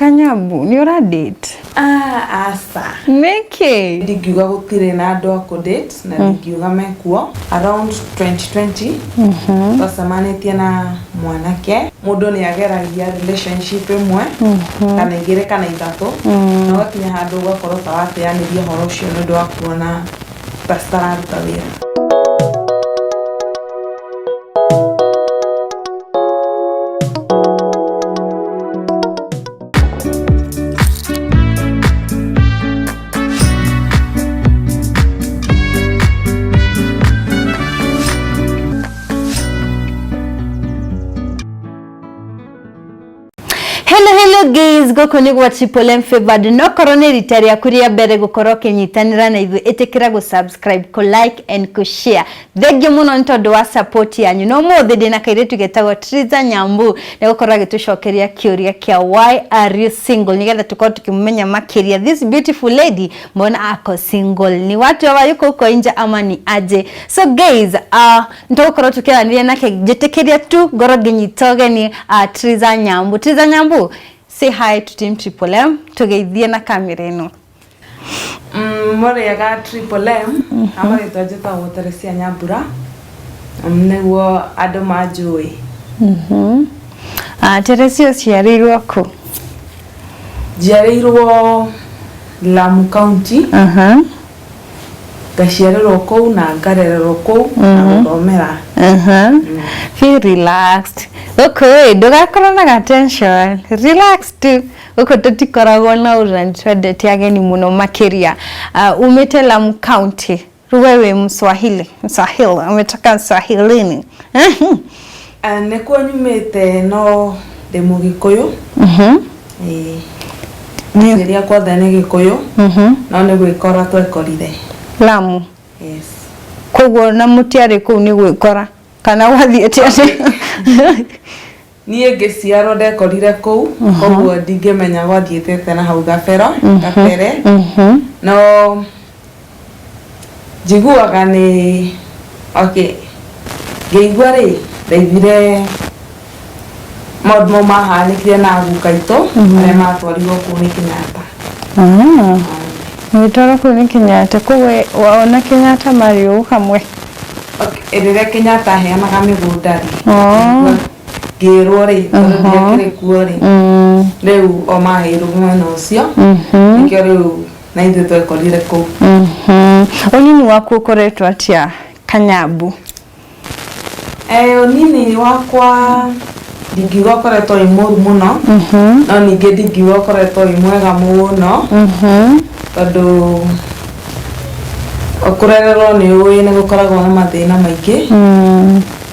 Kanyambu, nĩ ũra date? Ah, aca. Nĩkĩ? Ndingiuga gũtirĩ na andũ a kũ date na ndingiuga mekuo. Around 2020 twacemanĩtie na mwanake. Mũndũ nĩ ageragia relationship ĩmwe kana igĩrĩ kana ithatũ, na ũgakinya handũ ũgakorwo ta wateanĩria ũhoro ũcio nĩ ũndũ wa kuona ta citararuta wĩra. Hello hello guys, gũkũ nĩ gwa Triple M Favored. No korwo nĩ rita rĩaku rĩa mbere gũkorwo ũkĩnyitanĩra na ithuĩ, ĩtĩkĩra gũ subscribe, kũ like and kũ share. Thengiũ mũno nĩ tondũ wa support yanyu. Na ũmũthĩ ndĩna kairĩtu getagwo Triza Nyambu nĩ gũkorwo agĩtũcokeria kĩũria kĩa why are you single, nĩgetha tũkorwo tũkĩmũmenya makĩria. This beautiful lady, mbona ako single? Ni watu hawayuko huko nje ama ni aje? So guys, nitũgũkorwo tũkĩaranĩria nake. Njĩtĩkĩria tu ngorwo ngĩnyita ũgeni Triza Nyambu. Triza Nyambu, say hi to team Triple M, tũgeithie na kamera ĩno. Mũrĩega Triple M, amarĩtwa njĩtagwo Teresia Nyambura, nĩguo andũ manjũĩ. Teresia, ũciarĩirwo kũ? Njiarĩirwo Lamu County, ngaciarĩrwo kũu na ngarererwo kũu na gũthomera. Feel relaxed. Gũkũ ĩ ndũgakorwo na ga tension. Relax tu. Gũkũ tũtikoragwo na ũru na nĩtwendete ageni mũno makĩria. Umĩte Lamu County. Rĩu we wĩ Mswahili. Mswahili. Umetoka Mswahilini. Ah, nĩkuo nyumĩte no ndĩ Mũgĩkũyũ. Ĩĩ. Aciari akwa othe nĩ Gĩkũyũ, no nĩ gwĩkora twekorire. Lamu. Yes. Koguo na mũtiarĩ kũu nĩ gwĩkora kana gwathiĩte atĩa? Niĩ ngĩciarwo ndekorire kũu, koguo ndingĩmenya gwathiĩte atĩa na hau gabere, no njiguaga nĩ okay, ngĩigua rĩ, ndaiguire maũndũ mau mahanĩkire na guka itũ arĩa matwarirwo kũu nĩ Kenyatta. Ah, mũgĩtwarwo kũu nĩ Kenyatta, koguo ona Kenyatta marĩ ũũ hamwe? Okay, rĩrĩa Kenyatta aheanaga mĩgũnda rĩ, Oh. ngĩrwo rĩ, tondũ ndiakĩrĩ kuo rĩ, rĩu o maheirwo mwena ũcio, nĩkĩo rĩu na ithuĩ twekorire kũu. Ũnini waku ũkoretwo atĩa, Kanyambu? Eh, ũnini wakwa ndingiuga ũkoretwo wĩ mũru mũno, no ningĩ ndingiuga ũkoretwo wĩ mwega mũno, tondũ kũrererwo nĩ ũĩ nĩ gũkoragwo na mathĩna maingĩ,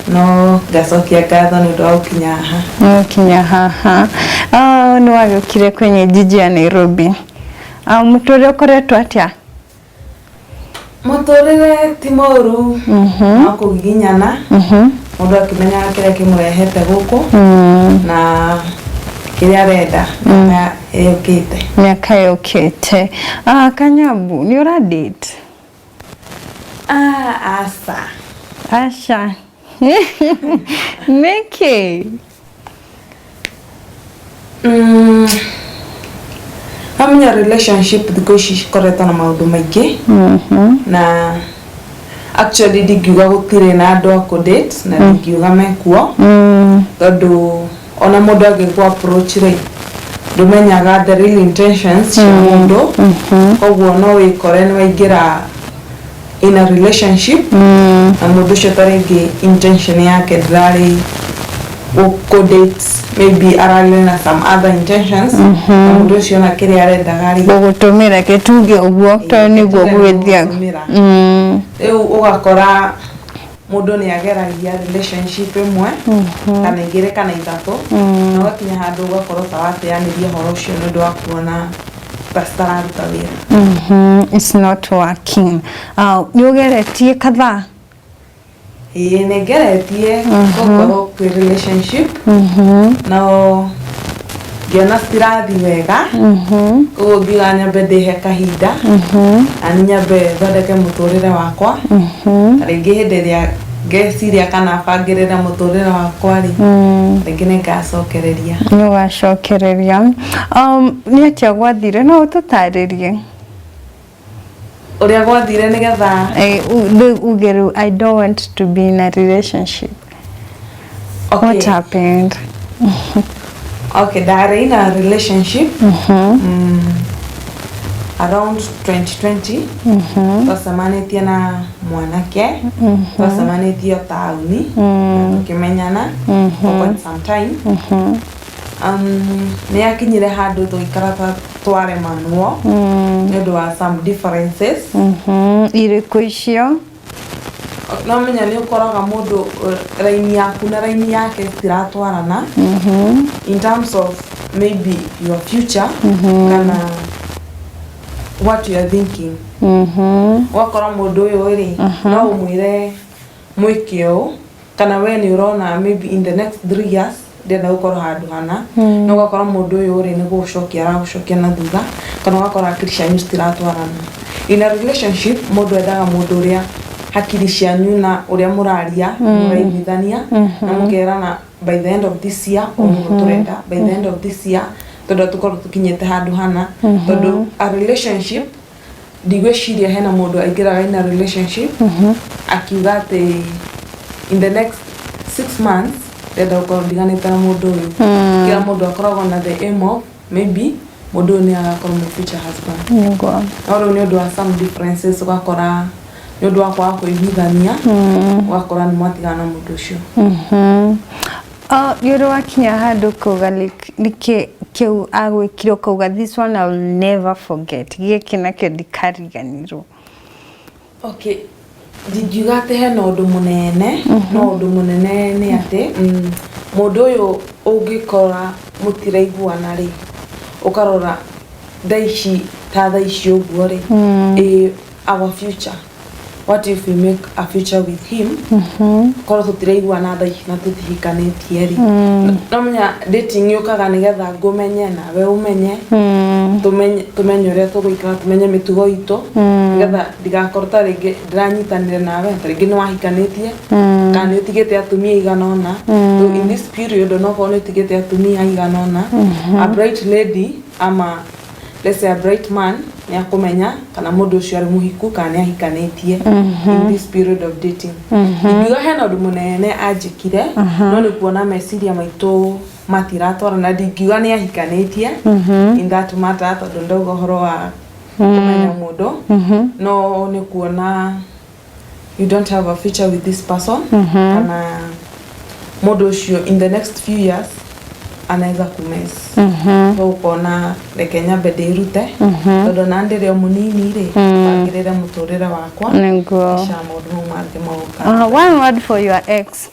no ngacokia ngatho nĩ ũndũ wa gũkinya haha. Gũkinya haha. Ah, nĩ wagĩũkire kwenye jiji ya Nairobi. Ah, mũtũrĩre ũkoretwo atĩa? Mũtũrĩre ti mũru, no kũgiginyana, mũndũ akĩmenyaga kĩrĩa kĩmũrehete gũkũ na kĩrĩa arenda mĩaka yũkĩte. Mĩaka yũkĩte. Ah, Kanyambu, nĩ ũra date? Ah, aca. Aca. Nĩkĩ? Amenya relationship thikũ ici cikoretwo na maũndũ maingĩ, na actually ndingiuga gũtirĩ na andũ a kũ date na ndingiuga mekuo, tondũ ona mũndũ angĩkũ approach rĩ, ndũmenyaga the real intentions cia mũndũ, koguo no wĩkore nĩ waingĩra in a relationship na mũndũ ũcio ta rĩngĩ intention yake ndĩrarĩ gũkũ date, maybe ararĩ na some other intentions, na mũndũ ũcio ona kĩrĩa arendaga rĩ, gũgũtũmĩra gĩtuge ũguo, tondũ nĩguo tuge gwĩthiaga. Gũgũtũmĩra. Rĩu ũgakora mũndũ nĩ ageragia relationship ĩmwe kana igĩrĩ kana ithatũ, na ũgakinya handũ ũgakorwo ta wateanĩria ũhoro ũcio nĩ ũndũ wa kuona ta citararuta wĩra. It's not working. Nĩ ũgeretie kadhaa? Ĩĩ, nĩ ngeretie gũkorwo kwĩ relationship, no ngĩona citirathiĩ wega, koguo ngiuga nyambe ndĩhe kahinda na nĩ nyambe thondeke mũtũrĩre wakwa, na rĩngĩ hĩndĩ ĩrĩa Ngeciria kana bangĩrĩre mũtũrĩre wakwa rĩ, rĩngĩ nĩ ngacokereria. Nĩ ũgacokereria. Nĩ atĩa gwathire? No ũtũtarĩrie ũrĩa gwathire nĩgetha Rĩu uge rĩu, "I don't want to be in a relationship." Okay. What happened? Okay, ndarĩ in a relationship around 2020. Twacemanĩtie na mwanake, twacemanĩtie taũni na tũkĩmenyana for quite some time. Nĩ akinyire handũ tũgĩikara twaremanwo nĩ ũndũ wa some differences. Irĩkũ icio? No menya nĩ ũkoraga mũndũ raini yaku na raini yake citiratwarana in terms of maybe your future kana what you are thinking. Ũgakora mũndũ ũyũ rĩ, no ũmwĩre mwĩke ũũ, kana we nĩ ũrona maybe in the next 3 years ndĩrenda gũkorwo handũ hana, no ũgakora mũndũ ũyũ rĩ, nĩ gũgũcokia aragũcokia na thutha, kana ũgakora hakiri cianyu citiratwarana. In a relationship, mũndũ endaga mũndũ ũrĩa hakiri cianyu na ũrĩa mũraria mũraiguithania na mũkerana, by the end of this year ũũ nĩguo tũrenda, by the end of this year tondũ tũkorwo tũkinyĩte handũ hana. Tondũ a relationship, ndigwĩciria hena mũndũ aingĩraga in a relationship akiuga atĩ in the next 6 months ndĩrenda gũkorwo ndiganĩte na mũndũ ũyũ. Kila mũndũ akoragwo na the aim of maybe mũndũ ũyũ nĩ agakorwo my future husband. No rĩu nĩ ũndũ wa some differences, ũgakora nĩ ũndũ wa kwaga kũiguithania, ũgakora nĩ mwatigana na mũndũ ũcio. Nĩ ũrĩ wakinya handũ ũkauga, like, nĩkĩ kĩu agwĩkire ũkauga, "This one I will never forget, gĩkĩ nakĩo ndikariganĩrwo"? Okay, ndingiuga atĩ hena ũndũ mũnene, no ũndũ mũnene nĩ atĩ mũndũ ũyũ ũngĩkora mũtiraiguana rĩ, ũkarora thaa ici, ta thaa ici ũguo rĩ, ĩ our future, what if we make a future with him, korwo tũtiraiguana thaa ici na tũtihikanĩtie rĩ? No menya dating yũkaga nĩgetha ngũmenye nawe ũmenye, tũmenye ũrĩa tũgũikara, tũmenye mĩtugo itũ, nĩgetha ndigakorwo ta rĩngĩ ndĩranyitanĩre nawe, ta rĩngĩ nĩ wahikanĩtie kana nĩ ũtigĩte atumia igana ũna. So in this period, onokorwo nĩ ũtigĩte atumia igana ũna, a bright lady ama let's say a bright man nĩ akũmenya kana mũndũ ũcio arĩ mũhiku kana nĩ ahikanĩtie in this period of dating. Ingiuga hena ũndũ mũnene anjĩkire, no nĩ kuona meciria maitũ matiratwarana, na ndingiuga nĩ ahikanĩtie in that matter, tondũ ndauga ũhoro wa kũmenya mũndũ, no nĩ kuona you don't have a future with this person, kana mũndũ ũcio in the next few years anaweza kumess. So ũkona reke nyambe ndĩrute, tondũ na ndĩrĩ o mũnini rĩ, bangĩrĩre mũtũrĩre wakwa. Kisha maũndũ mau mangĩ magoka. One word for your ex.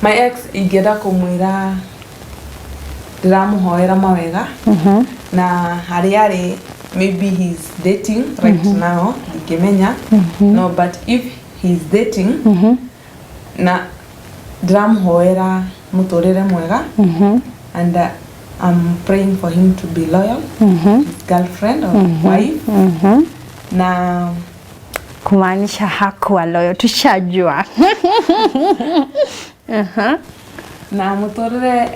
My ex, ingĩenda kũmwĩra ndĩramũhoera mawega na harĩa arĩ. Maybe he's dating right now, ndingĩmenya, no, but if he's dating, na ndĩramũhoera mũtũrĩre mwega and I'm praying for him to be loyal to his girlfriend or wife na Kumaanisha hakuwa loyal, tushajua. Na mũtũrĩre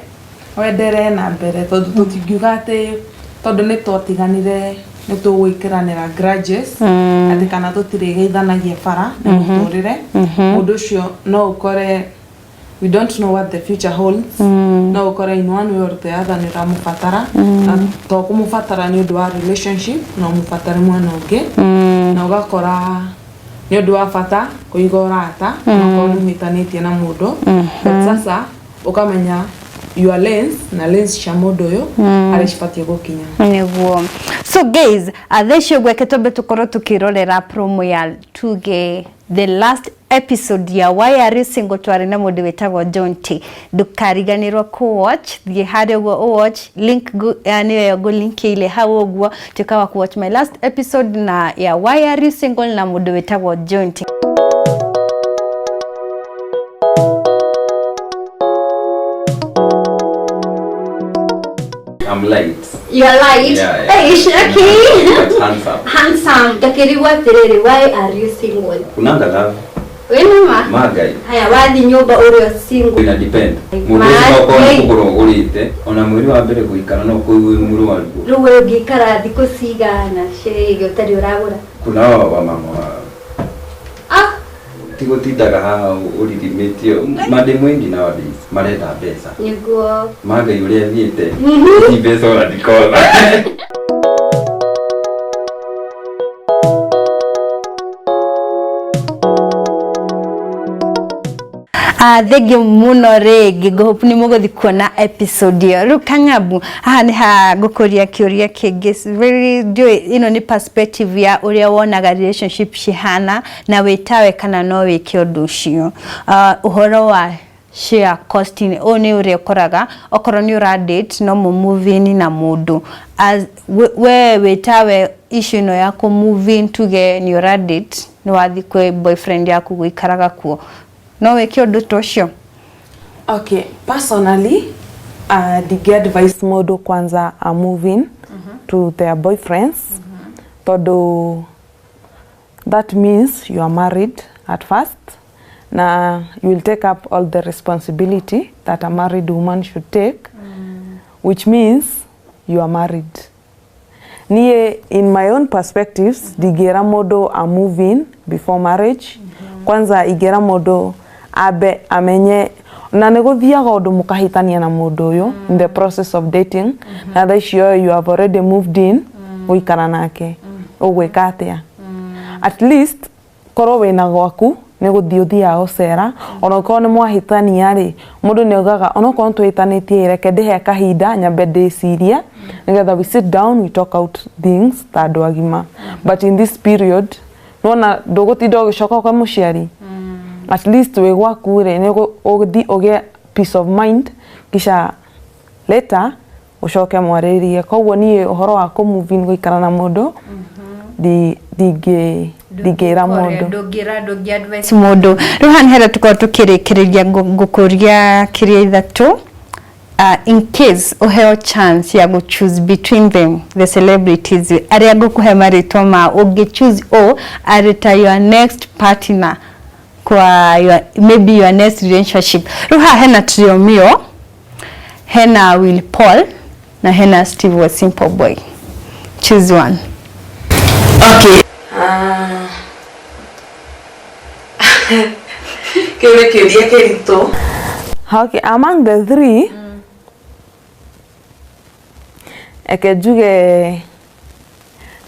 wendere na mbere, tondũ tũtingiuga atĩ tondũ nĩ twatiganire nĩ tũgwĩkĩranĩra grudges, atĩ kana tũtirĩgeithanagia bara. Nĩ mũtũrĩre, mũndũ ũcio no ũkore, we don't know what the future holds, no ũkore in one way or the other nĩ ũramũbatara, na to kũmũbatara nĩ ũndũ wa relationship, no ũmũbatare mwena ũngĩ, na ũgakora nĩ ũndũ wa bata kũiga ũrata onakorwo nĩ ũhĩtanĩtie na mũndũ, but sasa ũkamenya your lanes na lanes cia mũndũ ũyũ harĩa cibatiĩ gũkinya. Nĩguo. So guys, thaa icio gweke twambe tũkorwo tũkĩrorera promo ya tuge the last episode ya Why Are You Single. Twarĩ na mũndũ wĩtagwo John T. Ndũkariganĩrwo kũ watch, thiĩ harĩa ũguo ũ watch link nĩyo ĩyo ngũlinkĩire hau ũguo, tuĩka wa kũ watch my last episode na ya Why Are You Single na mũndũ wĩtagwo John T. I I'm light. You are light. Yeah, yeah. Eish, okay. But handsome. Handsome. Ndakĩrigwo atĩrĩrĩ, why are you single? Kunanga love. Wĩ noma? Magai. Haya, wathi nyũmba ũrĩ o single. Ina depend. Mũndũ ũcio no ũkorwo nĩ kũgũrwo ũgũrĩte, ona mweri wa mbere gũikara no ũkũigue wĩ mũrwaru. Rĩu we ũngĩikara thikũ cigana ciĩge ũtarĩ ũragũra? Kuna wa wamama wa Ah, ti gũtindaga haha ũririmĩtio mandĩ mwingi nowadays marenda mbeca. Nĩguo. Magai ũrĩa thiĩte ti mbeca ona ndikona. Thengiũ mũno rĩngĩ, ngũhope nĩ mũgũthiĩ kuona episode ĩyo. Rĩu Kang'abu, haha nĩ ha ngũkũria kĩũria kĩngĩ very, ndiũĩ ĩno nĩ perspective ya ũrĩa wonaga relationship cihana na wĩtawe kana no wĩke ũndũ ũcio. Ũhoro wa share costing, ũyũ nĩ ũrĩa ũkoraga okorwo nĩ ũra date no mũ move in na mũndũ. As we wĩtawe, issue ĩno ya kũ move in, tuge nĩ ũra date, nĩ wathiĩ kwĩ boyfriend yaku gũikaraga kuo, no wĩke ũndũ ta ũcio? Okay, personally, ndingĩ advise mũndũ kwanza a move in to their boyfriends, tondũ that means you are married at first na you will take up all the responsibility that a married woman should take, which means you are married. Niĩ, in my own perspectives, ndingĩra mũndũ a move in before marriage. Kwanza ingĩra mũndũ ambe amenye, na nĩ gũthiaga ũndũ mũkahĩtania na mũndũ ũyũ in the process of dating, na thaa icio you have already moved in gũikara nake, ũgwĩka atĩa? At least korwo wĩna gwaku nĩ gũthiĩ ũthiaga gũcera, ona ũkorwo nĩ mwahĩtania rĩ, mũndũ nĩ augaga, onokorwo nĩ twĩtanĩtie, reke ndĩhe kahinda nyambe ndĩcirie, nĩgetha we sit down, we talk out things ta andũ agima. But in this period nĩwona ndũgũtinda ũgĩcoka kwa mũciari. At least wĩ gwaku rĩ, nĩ ũgũthiĩ ũgĩe peace of mind, kisha later ũcoke mwarĩrie. Koguo niĩ ũhoro wa kũ move in gũikara na mũndũ, ndingĩra mũndũ. Ndũngĩra, ndũngĩ advise mũndũ. Rĩu haha nĩ harĩa tũkorwo tũkĩrĩkĩrĩria, ngũkũria kĩrĩa ithatũ. In case ũheo chance ya gũ choose between them, the celebrities arĩa ngũkũhe marĩtwa mao, ũngĩ choose o arĩ ta your next partner kwa your, maybe your next relationship. Rĩu haha hena Trio Mio, hena Will Paul na hena Steve wa Simple Boy. Choose one. Okay. Kĩu nĩ kĩũria kĩritũ. Okay, among the three, eke njuge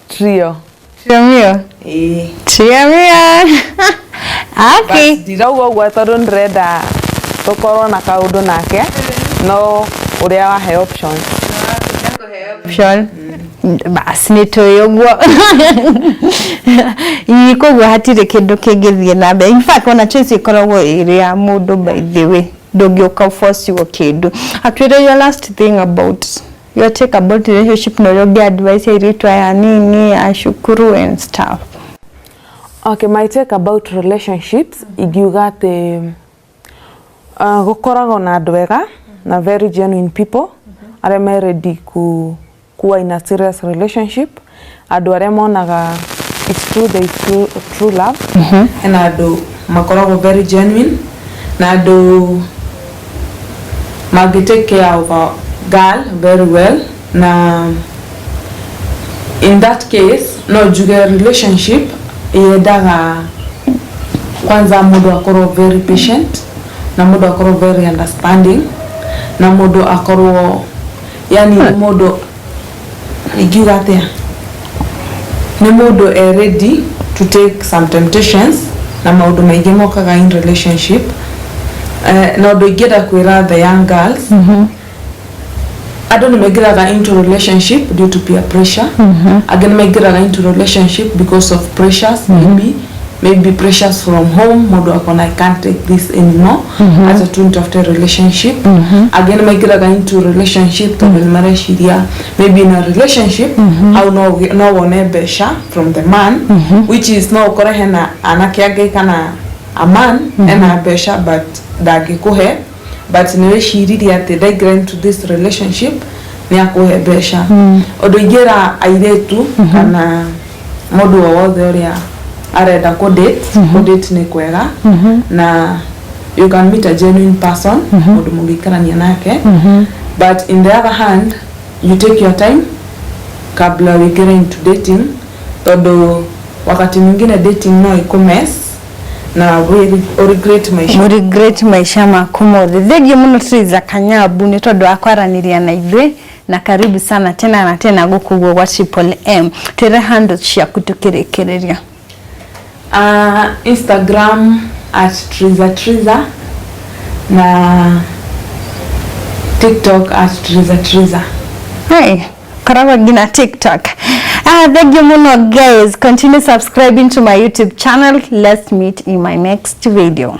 Trio. Trio Mio. Ĩĩ. Trio Mio, okay. But ndirauga ũguo tondũ ndĩrenda tũkorwo na kaũndũ nake, no ũrĩa wahe options. Option bas nĩ tũĩ ũguo. Ii, koguo hatirĩ kĩndũ kĩngĩthiĩ na mbere. In fact, ona choice ĩkoragwo ĩrĩ ya mũndũ, by the way, ndũngĩũka force kĩndũ. Atwĩre your last thing about your take about relationship na ũrĩa ũngĩ advice airĩtu aya nini a cukuru and stuff. Okay, my take about relationships, ingiuga atĩ gũkoragwo na andũ ega na very genuine people arĩa me ready ku kuwa in a serious relationship, andũ arĩa monaga it's true, there is true, true love. Hena andũ makoragwo very genuine na andũ mangĩ take care of a girl very well, na in that case no njuge relationship yendaga kwanza mũndũ akorwo very patient, na mũndũ akorwo very understanding, na mũndũ akorwo, yani nĩ mũndũ, ingiuga atĩa, nĩ mũndũ e ready to take some temptations na maũndũ maingĩ mokaga in relationship. Na ũndũ ingĩenda kwĩra the young girls, andũ nĩ maingĩraga into relationship due to peer pressure, angĩ nĩ maingĩraga into relationship because of pressures, maybe pressures from home, mũndũ akona, "I can't take this anymore, acha tu nitafute relationship." Angĩ nĩ maingĩraga into relationship tondũ nĩ mareciria maybe in a relationship hau no wone mbeca from the man, which is no ũkore hena anake angĩ kana a man ena mbeca but ndangĩkũhe, but nĩ wĩciririe atĩ ndaingĩra into this relationship Nĩ akũhe mbeca. Ũndũ ingĩra airĩtu kana mũndũ o wothe ũrĩa arenda kũ date, kũ date nĩ kwega na you can meet a genuine person, mũndũ mũngĩikarania nake, but in the other hand, you take your time kabla uingire into dating, tondũ wakati mwingine dating no ĩkũmess na regret maisha. Regret maisha maku mothe. Thengiũ mũno, Triza Kanyabu, nĩ tondũ wa kwaranĩria na ithuĩ, na karibu sana tena na tena gũkũ guo gwa Triple M. Twĩre handles ciaku tũkĩrĩkĩrĩria. Instagram @TrizaTriza na TikTok @TrizaTriza. Hey, koragwo nginya TikTok. Ah, thank you muno guys. Continue subscribing to my YouTube channel. Let's meet in my next video.